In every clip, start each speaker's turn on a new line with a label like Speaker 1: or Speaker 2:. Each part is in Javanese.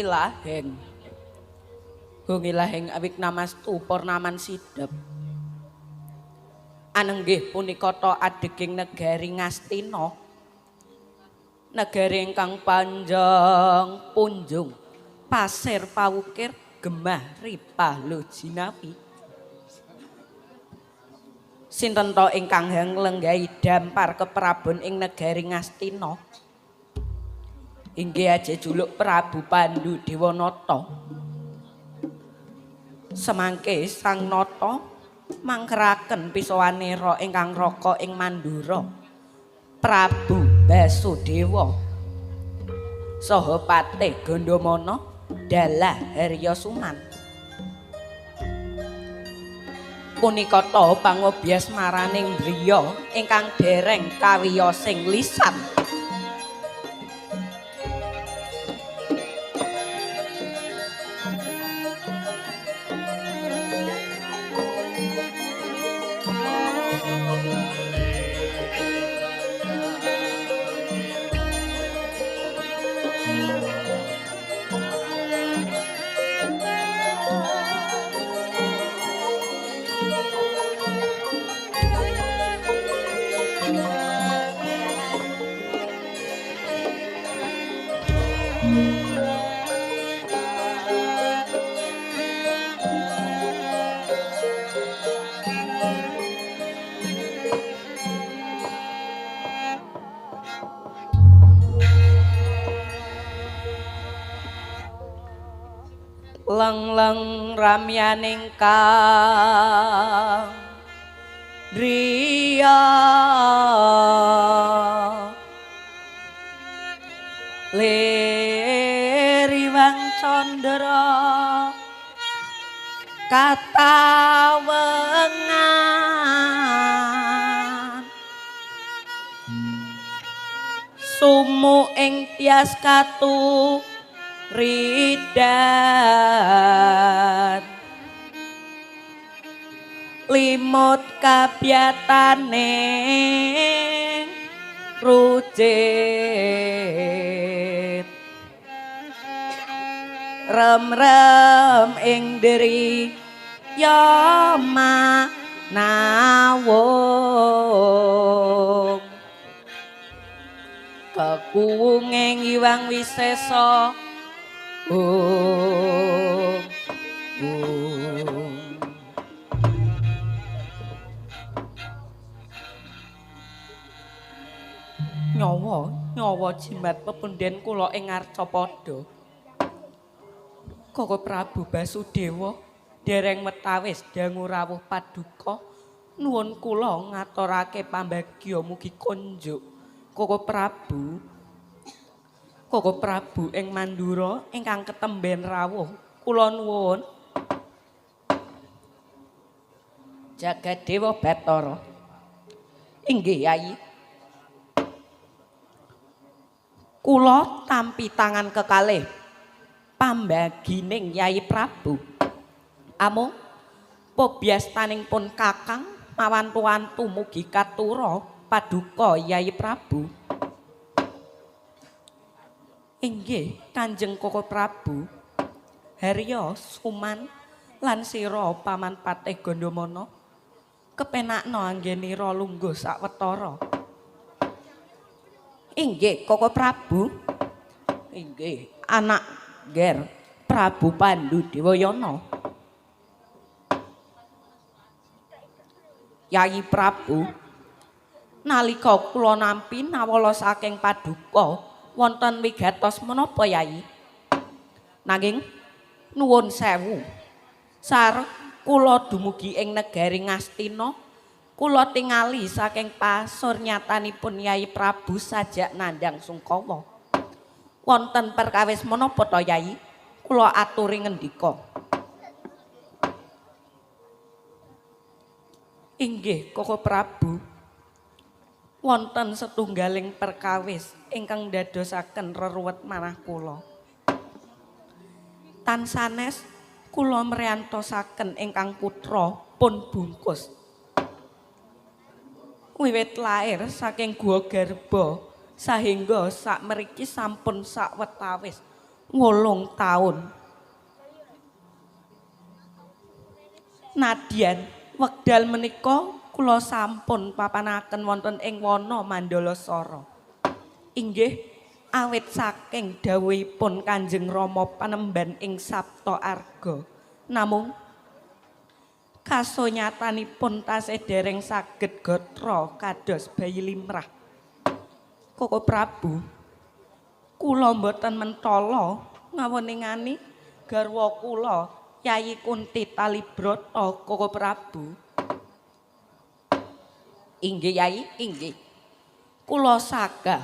Speaker 1: Ilaheng. Hung ilaheng awiknamastu purnaman sidep. Anenggih punika ta adeging negari Ngastina. Negari ingkang panjang punjung, pasir pawukir gemah ripah lojinawi. Sinten ta ingkang nglenggahi dampar keprabon ing negari Ngastina? Inggih aje juluk Prabu Pandu Dewanata. Semangke Sang Nata mangkeraken pisawanera ingkang raka ing Mandura. Prabu Basudewa saha Patih Gandamana dalah Harya Suman. Punika ta pangobyas maraning griya ingkang dereng kawiyosing lisan. Leng-leng ramyaning kang driya liriwang candra katawengan sumu ing tias katu ridan limut kabyatane rucit rem-rem ing deri ya manawung kekuwunge Hyang Wisesa. Om, om. Nyawa, nyawa jimat pepunden kula ing Ngarcapada. Koko Prabu Basudewa dereng metawis dangu rawuh paduka nuwun kula ngaturake pambagya mugi konjuk Koko Prabu. Koko Prabu ing Mandura ingkang ketemben rawuh kula nuwun. Jagat Dewa Bathara. Inggih Yayi. Kula tampi tangan kekalih pambagining Yayi Prabu. Amung pobyastaning pun Kakang mawantu-wantu mugi katura paduka Yayi Prabu. Inggih Kanjeng Koko Prabu Harya Suman lan sira Paman Patih Gandamana kepenakno anggenira lungguh sawetara. Inggih Koko Prabu. Inggih anak ger Prabu Pandu Dewayana. Yayi Prabu nalika kula nampi nawala saking paduka wonten wigatos menapa Yayi? Nanging nuwun sewu. Sareng kula dumugi ing negari Ngastina, kula tingali saking pasuryatanipun Yayi Prabu sajak nandhang sungkawa. Wonten perkawis menapa ta Yayi? Kula aturi ngendika. Inggih Koko Prabu. Wonten setunggaling perkawis ingkang ndadosaken reruwet manah kula. Tan sanes kula mriantosaken ingkang putra pun bungkus. Wiwit lair saking guwa garba sahingga sakmeriki sampun sawetawis 8 taun. Nadyan wekdal menika kula sampun papanaken wonten ing wana Mandalasara. Inggih awit saking dawuhipun Kanjeng Rama panemban ing Sapta Arga. Namung kasunyatanipun tasih dereng saged gatra kados bayi limrah. Koko Prabu, kula mboten mentala ngawoningani garwa kula Yayi Kunti Talibrata Koko Prabu. Inggih Yayi, inggih. Kula sagah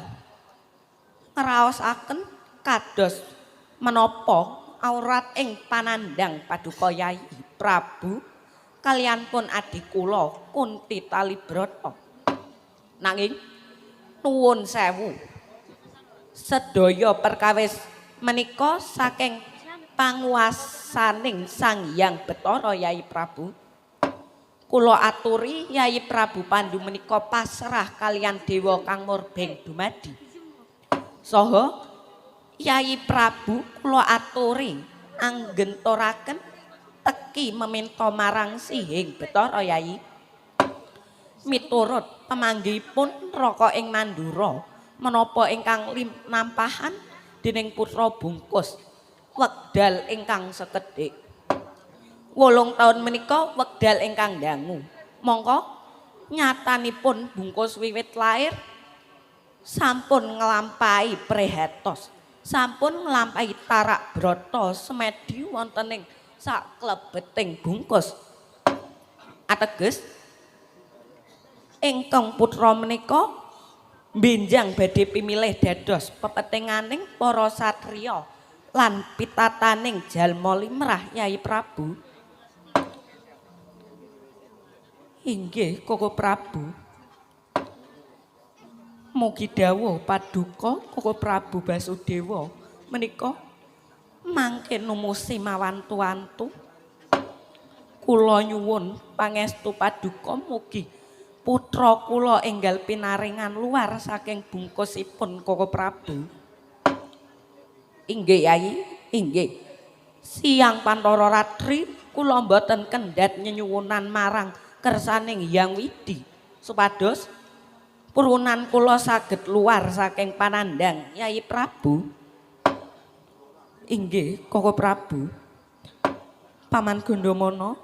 Speaker 1: ngraosaken kados menapa aurat ing panandhang paduka Yayi Prabu kaliyan pun adi kula Kunti Talibrata. Nanging nuwun sewu, sedaya perkawis menika saking panguwasaning Sang Hyang Betara Yayi Prabu. Kula aturi Yayi Prabu Pandu menika pasrah kaliyan dewa kang murbeng dumadi. Saha Yayi Prabu kula aturi anggenturaken teki meminta marang Sihing Betara Yayi. Miturut pemanggihipun neraka ing Mandura menapa ingkang nampahan dening putra bungkus wekdal ingkang sekedhik. 8 taun menika wekdal ingkang dangu. Mongko nyatanipun bungkus wiwit lair sampun nglampahi prihatos, sampun nglampahi tarak brata semedi wonten ing saklebeting bungkus. Ateges ingkang putra menika benjang badhe pimilih dados pepetinganing para satriya lan pitataning jalma limrah Yayi Prabu. Inggih Koko Prabu. Mugi dawuh paduka Koko Prabu Basudewa menika mangke numusi mawantu-wantu. Kula nyuwun pangestu paduka mugi putra kula enggal pinaringan luar saking bungkusipun Koko Prabu. Inggih Yayi, inggih. Siang pantara ratri kula mboten kendhat nyenyuwunan marang kersaning Hyang Widi supados purunan kula saged luar saking panandhang Yayi Prabu. Inggih Koko Prabu. Paman Gandamana,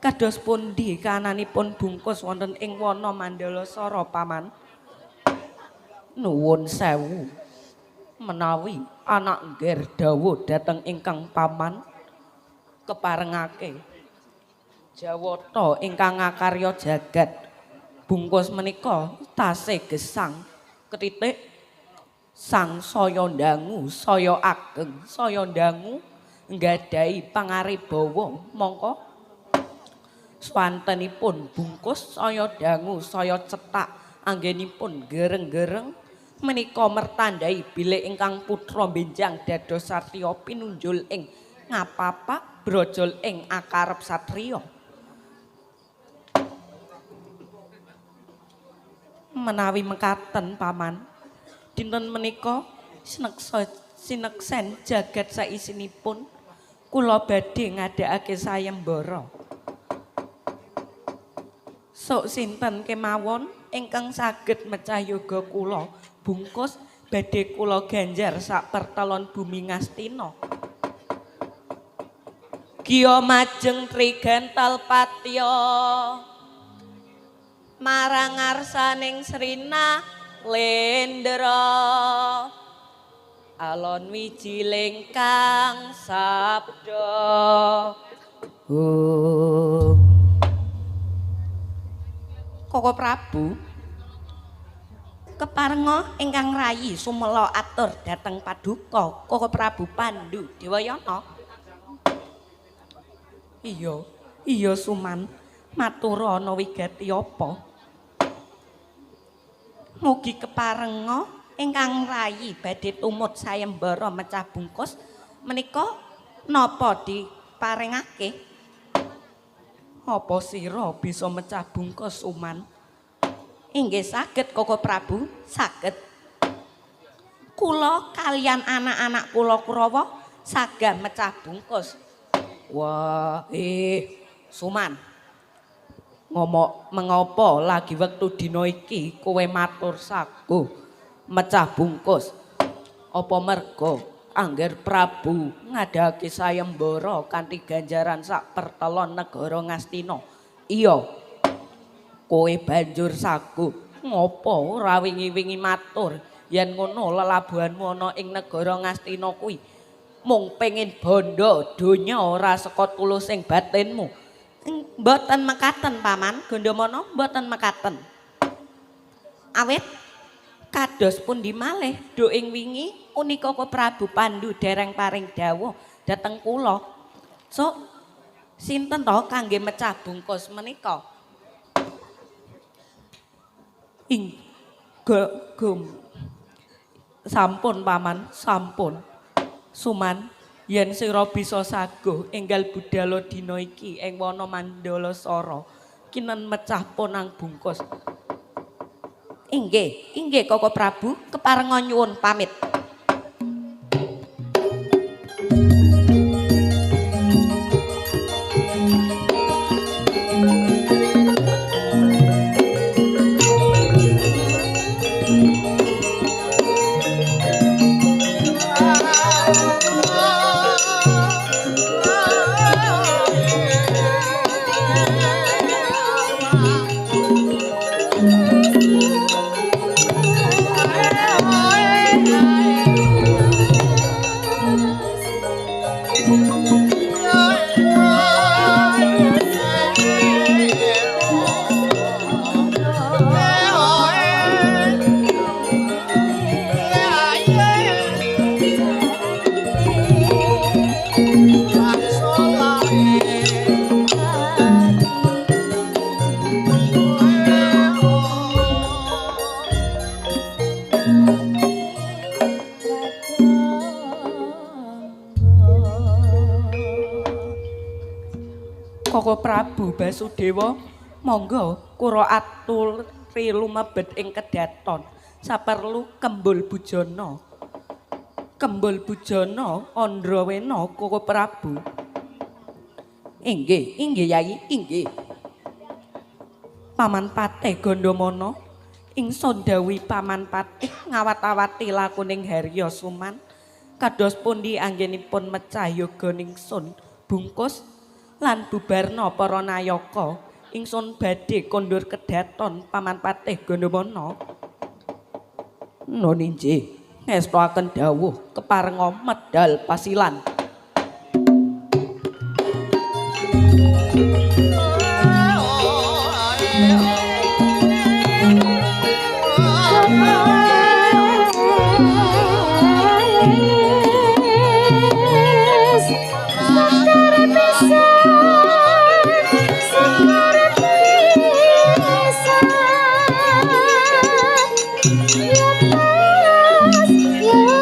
Speaker 1: kados pundi kananipun bungkus wonten ing wana Mandalasara Paman? Nuwun sewu menawi anak ngger dawuh dhateng ingkang paman keparengake jawata ingkang ngakarya jagat. Bungkus menika tasih gesang ketitik sang saya ndangu saya ageng saya ndangu nggadahi pangaribawa. Mongko swantenipun bungkus saya dangu saya cetak anggenipun gereng-gereng menika mertandai bilih ingkang putra benjang dados satriya pinunjul ing ngapapak brojol ing akarep satriya. Menawi mekaten Paman, dinten menika sineksen jagat saisinipun kula badhe ngadhakake sayembara. Sok sinten kemawon ingkang saged mecah yoga kula bungkus badhe kula ganjar sak pertelon bumi Ngastina. Giya majeng trigantal patya marang ngarsaning Srina Lendra alon wiji kang sabda. Koko Prabu, keparenga ingkang rayi sumela atur dhateng paduka Koko Prabu Pandu Dewayana. Iya, iya Suman, matur ana wigati apa? Mugi keparenga ingkang rayi badhe tumut sayembara mecah bungkus menika napa diparengake? Apa sira bisa mecah bungkus Suman? Inggih saged Koko Prabu, saged. Kula kaliyan anak-anak kula Kurawa Sagah mecah bungkus. Wah, Suman. Ngomong mengopo lagi wektu dina iki kowe matur saguh mecah bungkus? Apa merga angger Prabu ngadhake sayembara kanthi ganjaran sak pertelon negara Ngastina? Iya. Kowe banjur saguh ngopo ora wingi-wingi matur yen ngono lelabuhanmu ana ing negara Ngastina kuwi mung pengin bondo donya ora saka tulusing batinmu. Mboten mekaten Paman Gandamana, mboten mekaten. Awit kados pundi malih do ing wingi punika Prabu Pandu dereng paring dawuh dhateng kula. Sok sinten to kangge mecah bungkus menika? Ing gom sampun Paman, sampun. Suman, yen sira bisa saguh enggal budala dina iki ing wana Mandalasara kinen mecah ponang bungkus. Inggih, inggih Koko Prabu, keparenga nyuwun pamit. Koko Prabu Basudewa, monggo kula aturi lumebet ing kedaton saperlu kembul bujana. Kembul bujana Andrawena Koko Prabu. Inggih, inggih Yai, inggih. Paman Patih Gandamana, ingsun dawuhi Paman Patih ngawat-awati lakuning Harya Suman kados pundi anggenipun mecah yoga ningsun bungkus lan bubarna para nayaka. Ingsun badhe kondur kedaton Paman Patih Gandamana. Nun inggih, ngestoaken dawuh keparenga medal pasilan.
Speaker 2: Ya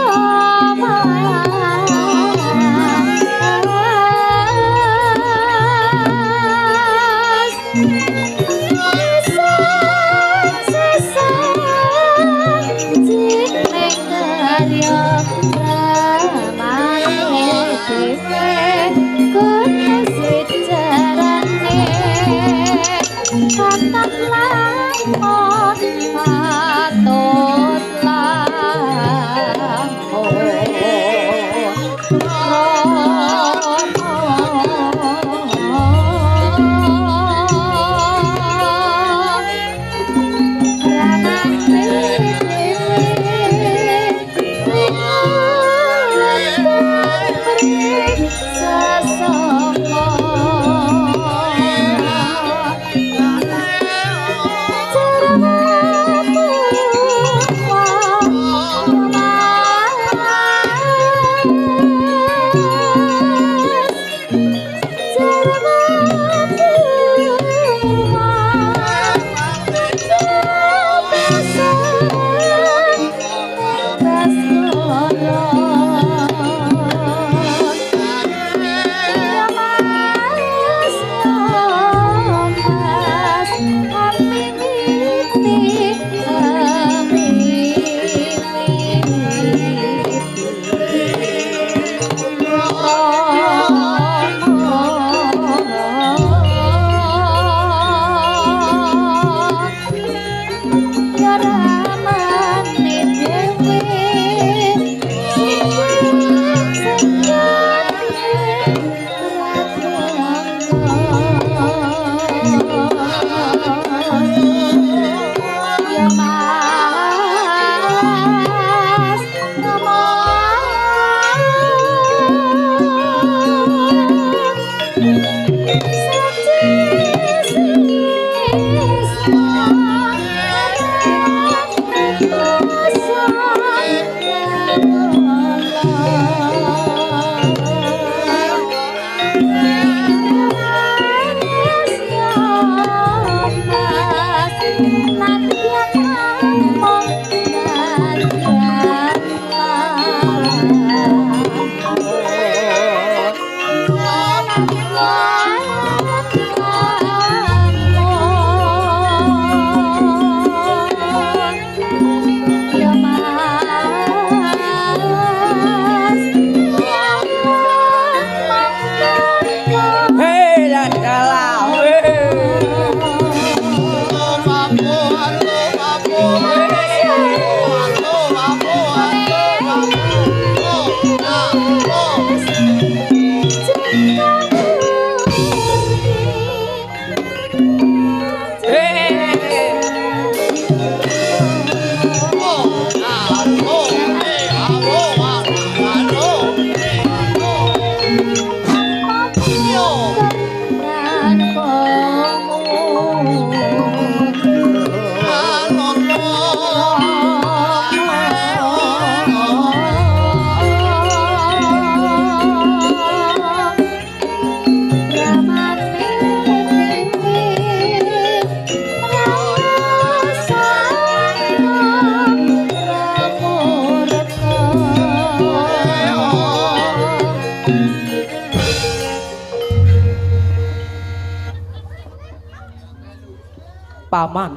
Speaker 1: Paman,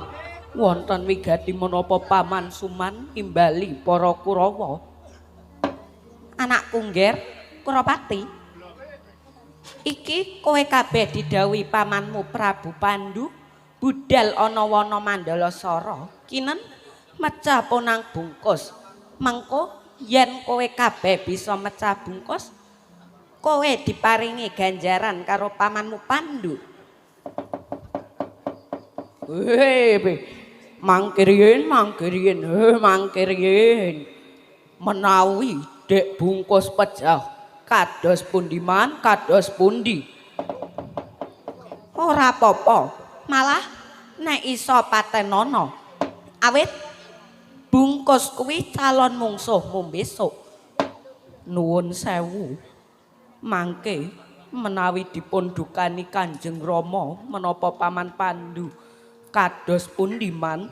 Speaker 1: wonten wigati menapa Paman Suman imbali para Kurawa? Anakku ngger, Kurapati. Iki kowe kabeh didhawuhi pamanmu Prabu Pandu budal ana wana Mandalasara. Kinen mecah ponang bungkus. Mengko yen kowe kabeh bisa mecah bungkus, kowe diparingi ganjaran karo pamanmu Pandu. Hei, mangkir yen, mangkir yen, mangkir yen. Menawi dek bungkus pecah, kados pundi man, kados pundi. Ora apa-apa, malah nek iso patenono. Awit bungkus kuwi calon mungsuhmu besok. Nuwun sewu. Mangke menawi dipun dukani Kanjeng Rama menapa Paman Pandu kados pundi man?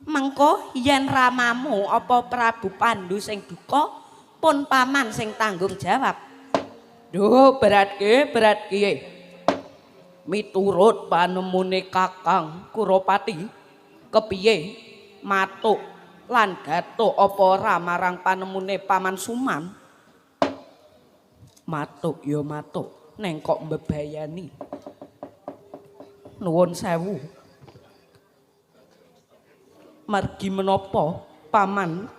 Speaker 1: Mengko yen ramamu apa Prabu Pandu sing duka, pun paman sing tanggung jawab. Duh, berat ki, berat ki. Miturut panemune Kakang Kurapati, kepiye matuk lan gatuk apa ora marang panemune Paman Suman? Matuk ya matuk, neng kok mbebayani. Nuwun sewu. Margi menapa Paman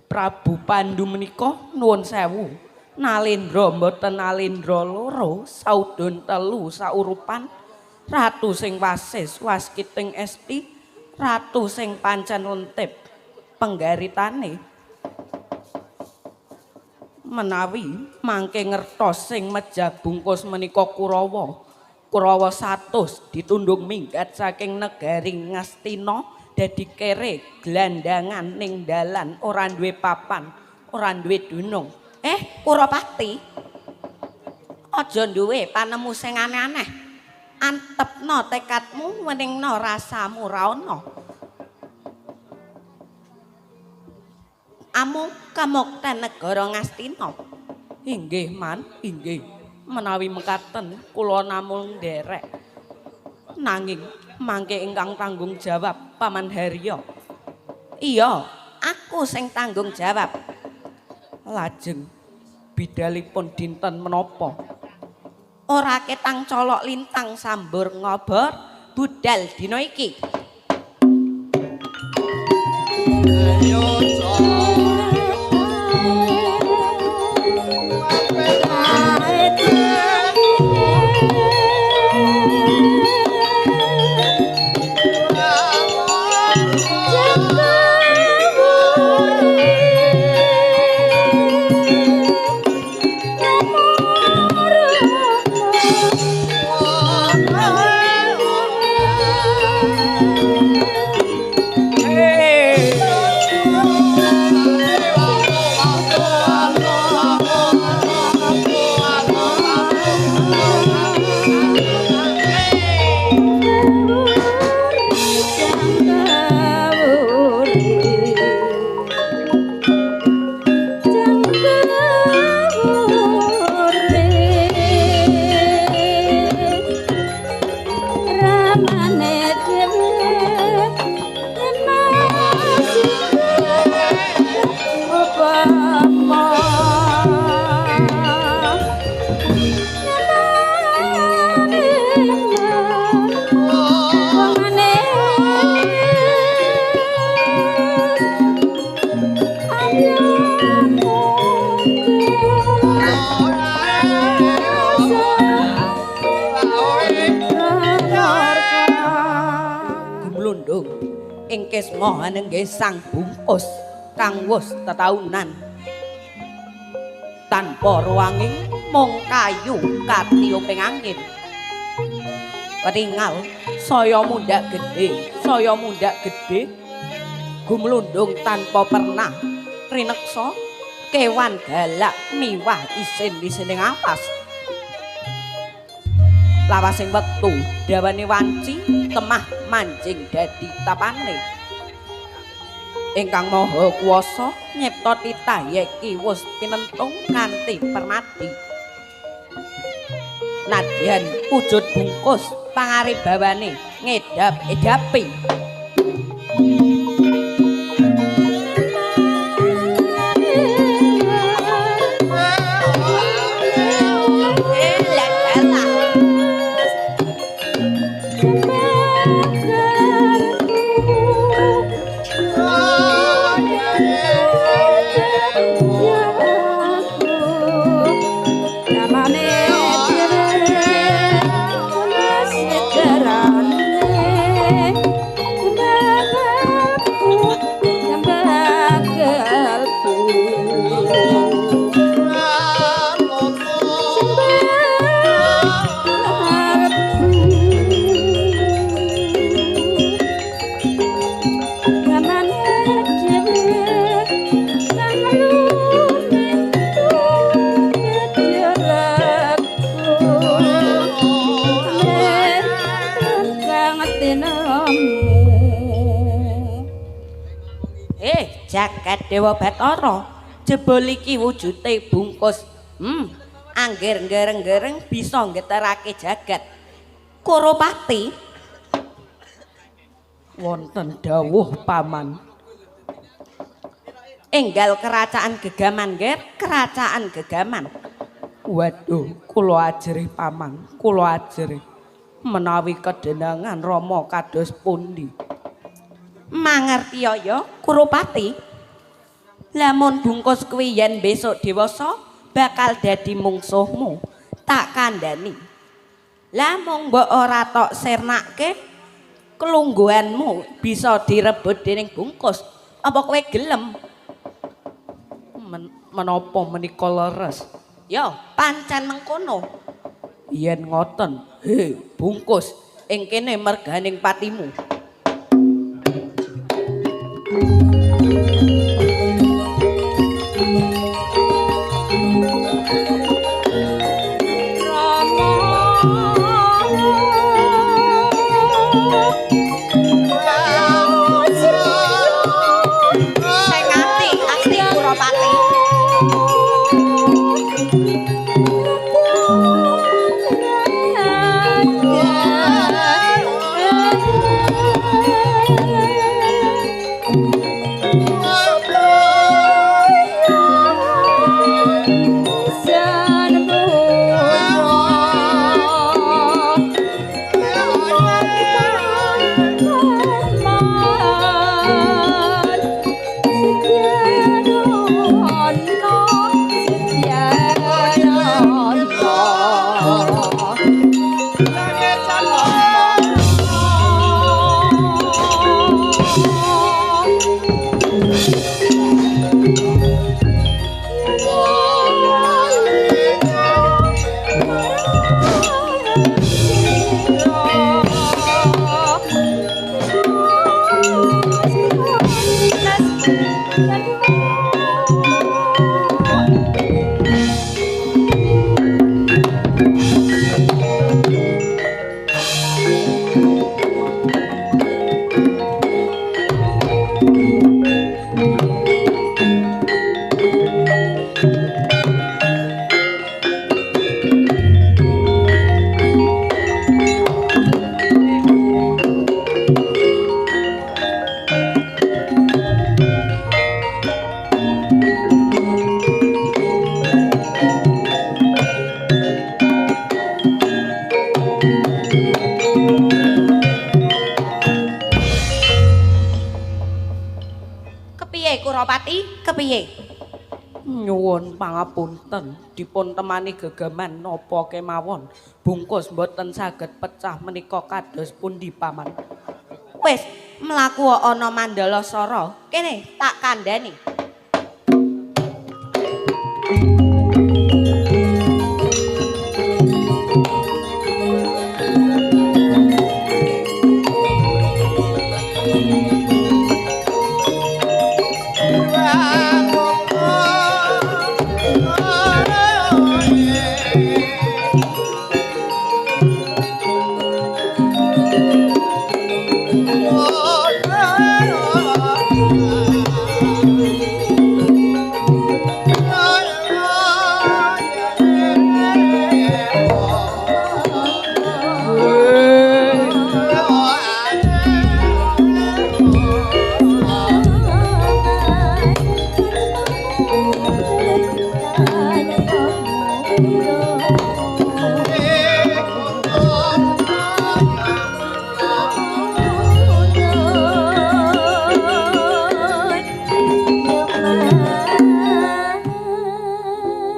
Speaker 1: Prabu Pandu menika nuwun sewu. Nalendra mboten nalendra loro, saudon telu saurupan, ratu sing wasis waskiting esti, ratu sing pancen lentip penggaritane. Menawi mangke ngertos sing mejah bungkus menika Kurawa. Kurawa 100 ditundung minggat saking negari Ngastina dadi kere glandangan ning dalan ora duwe papan, ora duwe dunung. Kurapati, aja duwe panemu sing aneh-aneh. Antepno tekadmu, weningno rasamu ra ana. Amung kamukten negara Ngastina. Inggih, Man, inggih. Menawi mekaten kula namung nderek. Nanging mangke ingkang tanggung jawab Paman Harya. Iya, aku sing tanggung jawab. Lajeng bidalipun dinten menapa? Ora ketang colok lintang sambur ngobor budal dina iki.
Speaker 2: Ayo
Speaker 1: Hey. gumlundung ing kisma hanenggih sang bungkus kang wus tetaunan tanpa ruanging mung kayu katiyuping angin. Ketingal saya mundhak gedhe gumlundung tanpa pernah rineksa kewan galak miwah isin-isining apas. Lawasing wektu dawane wanci temah manjing dadi tapane. Ingkang Maha Kuwasa nyipta titah yeki wus pinentung kanthi permadi. Nadyan wujud bungkus pangaribawane ngedap-edapi. Jagat Dewa Bathara, jebul iki wujude bungkus. Angger gereng-gereng bisa nggeterake jagat. Kuropati wonten dawuh paman. Enggal kerajaan Gegaman, Ger, kerajaan Gegaman. Waduh, kula ajrih paman, kula ajrih. Menawi kedenangan Rama kados pundi? Mangertiya ya, Kuropati. Lamun bungkus kuwi yen besok dewasa bakal dadi mungsuhmu, tak kandhani. Lah mung mbok ora tok sirnake, kelungguhanmu bisa direbut dening bungkus. Apa kowe gelem? Menapa menika leres? Ya, pancen mengkono. Yen ngoten, he, bungkus ing kene merganing patimu. Kuropati, kepiye? Nyuwun pangapunten, dipun temani gegaman napa kemawon. Bungkus mboten saged pecah menika kados pundi paman? Wis, Mlaku ana Mandala Sara. Kene tak kandhani.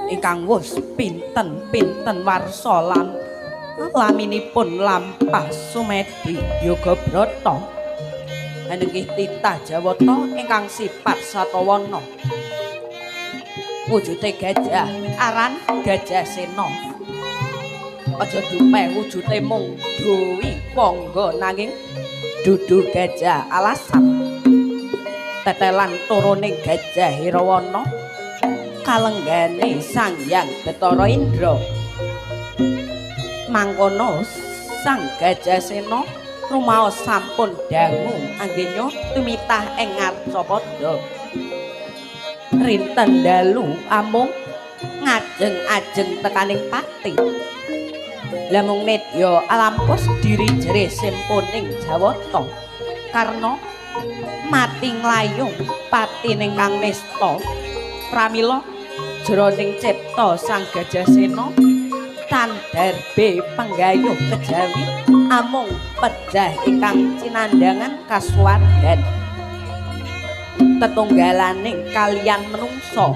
Speaker 1: Ingkang wus pinten-pinten warsa lan laminipun lampah sumedi yoga brata anenggih titah jawata ingkang sipat satawana wujude gajah aran Gajah Sena. Aja dupe wujude mung duwi pangga nanging dudu gajah alasan tetelan turuning Gajah Hirawana kalenggane Sang Hyang Bathara Indra. Mangkono Sang Gajah Sena rumaos sampun dangu anggenya tumitah ing ngarcapada. Rinten dalu amung ngajeng-ajeng tekaning pati. Lamung nedya alampus diri jerih semponing Jawata karna mati nglayung pati ingkang nista. Pramila jroning cipta Sang Gajah Sena tandharbe penggayuh kejawi amung pejah ingkang cinandhangan kasuwargan tetunggalaning kaliyan menungsa.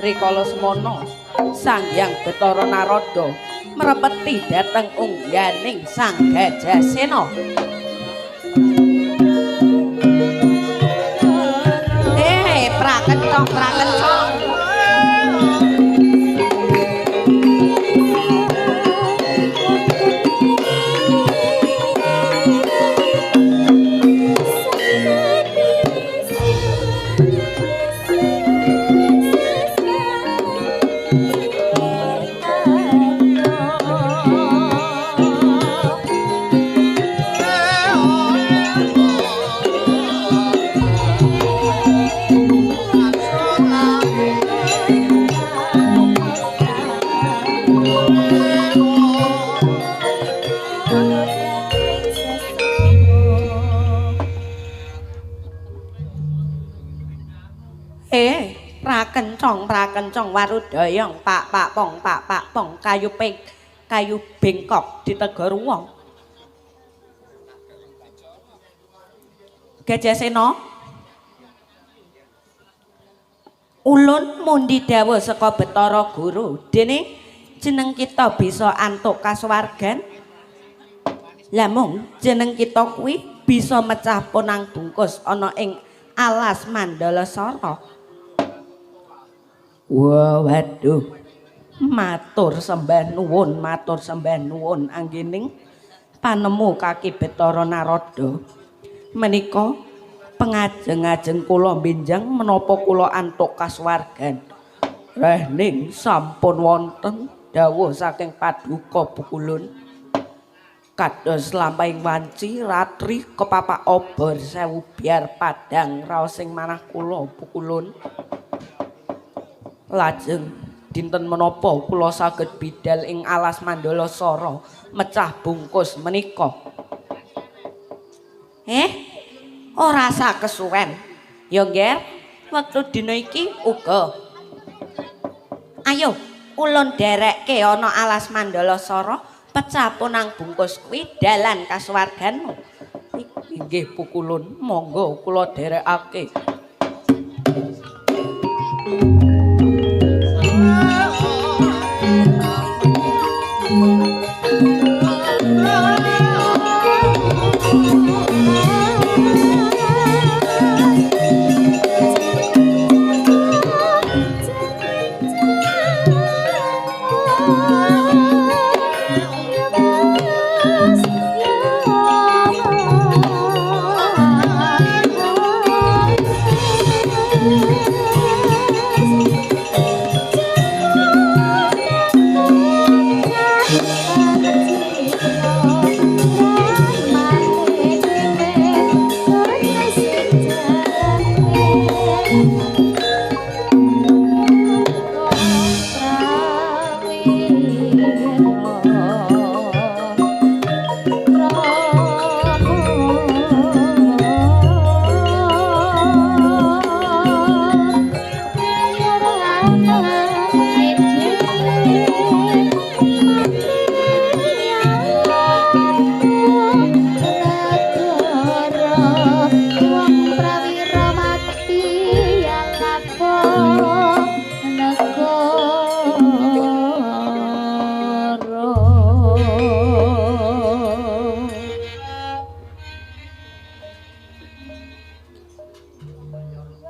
Speaker 1: Rikala semana Sang Hyang Bathara Narada mrepeti dhateng ungganing Sang Gajah Sena. Prakencong, prakencong. Prakencong, prakencong warudayang pak pak pong pak pak pong kayu peng kayu bengkok ditegor wong. Gajah Sena, ulun mundi dawuh saka Bathara Guru dene jeneng kita bisa antuk kasuwargan. Lamung jeneng kita kuwi bisa mecah ponang bungkus ana ing alas Mandala Sara. Wah, waduh. Matur sembah nuwun, matur sembah nuwun anggening panemu kaki Bathara Narada. Menika pengajeng-ajeng kula benjang menapa kula antuk kasuwargan. Rehning sampun wonten dawuh saking paduka Pukulun. Kados lampahing wanci ratri kepapak obor sewu biar padang raosing manah kula Pukulun. Lajeng dinten menapa kula saged bidal ing alas Mandala Sara mecah bungkus menika. Ora sak kesuwen. Ya Ngger, wektu dina iki uga. Ayo ulun derekke ana alas Mandala Sara pecah ponang bungkus kuwi dalan kasuwarganmu. Inggih Pukulun, monggo kula derekake.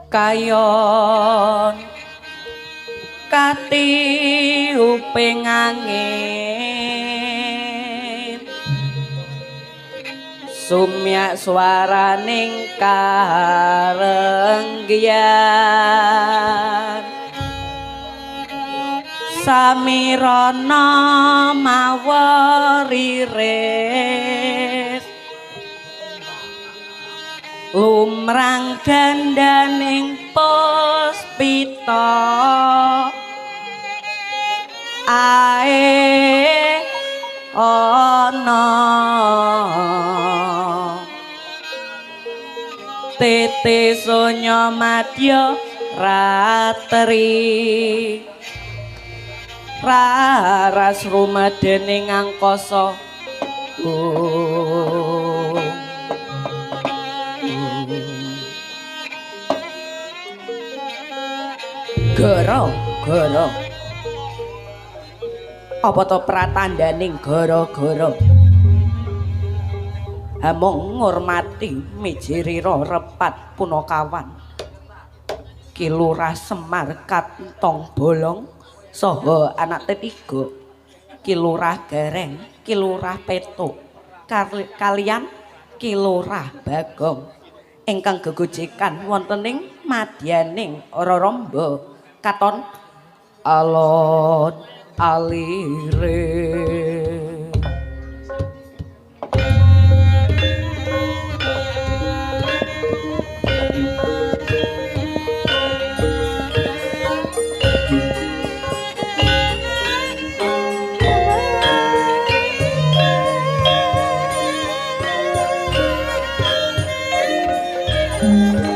Speaker 1: Kayon katiuping angin, sumyak swaraning karenggian, samirana mawariris lumrang gandaning puspita ae ana tete sonya madya ratri raras rumadening angkasa. Oh. Goro, goro. Apa to pratandaning gara-gara? Amung ngurmati mijirira repat punakawan. Ki Lurah Semar Kantong Bolong saha anak tetiga. Ki Lurah Gareng, Ki Lurah Petuk, kalian Ki Lurah Bagong ingkang gegojekan wonten ing madyaning Raramba katon alon alire.
Speaker 3: Thank you.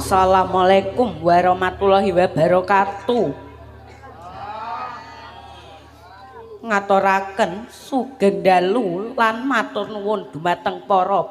Speaker 1: Assalamualaikum warahmatullahi wabarakatuh. Ngaturaken sugeng dalu lan matur nuwun dumateng para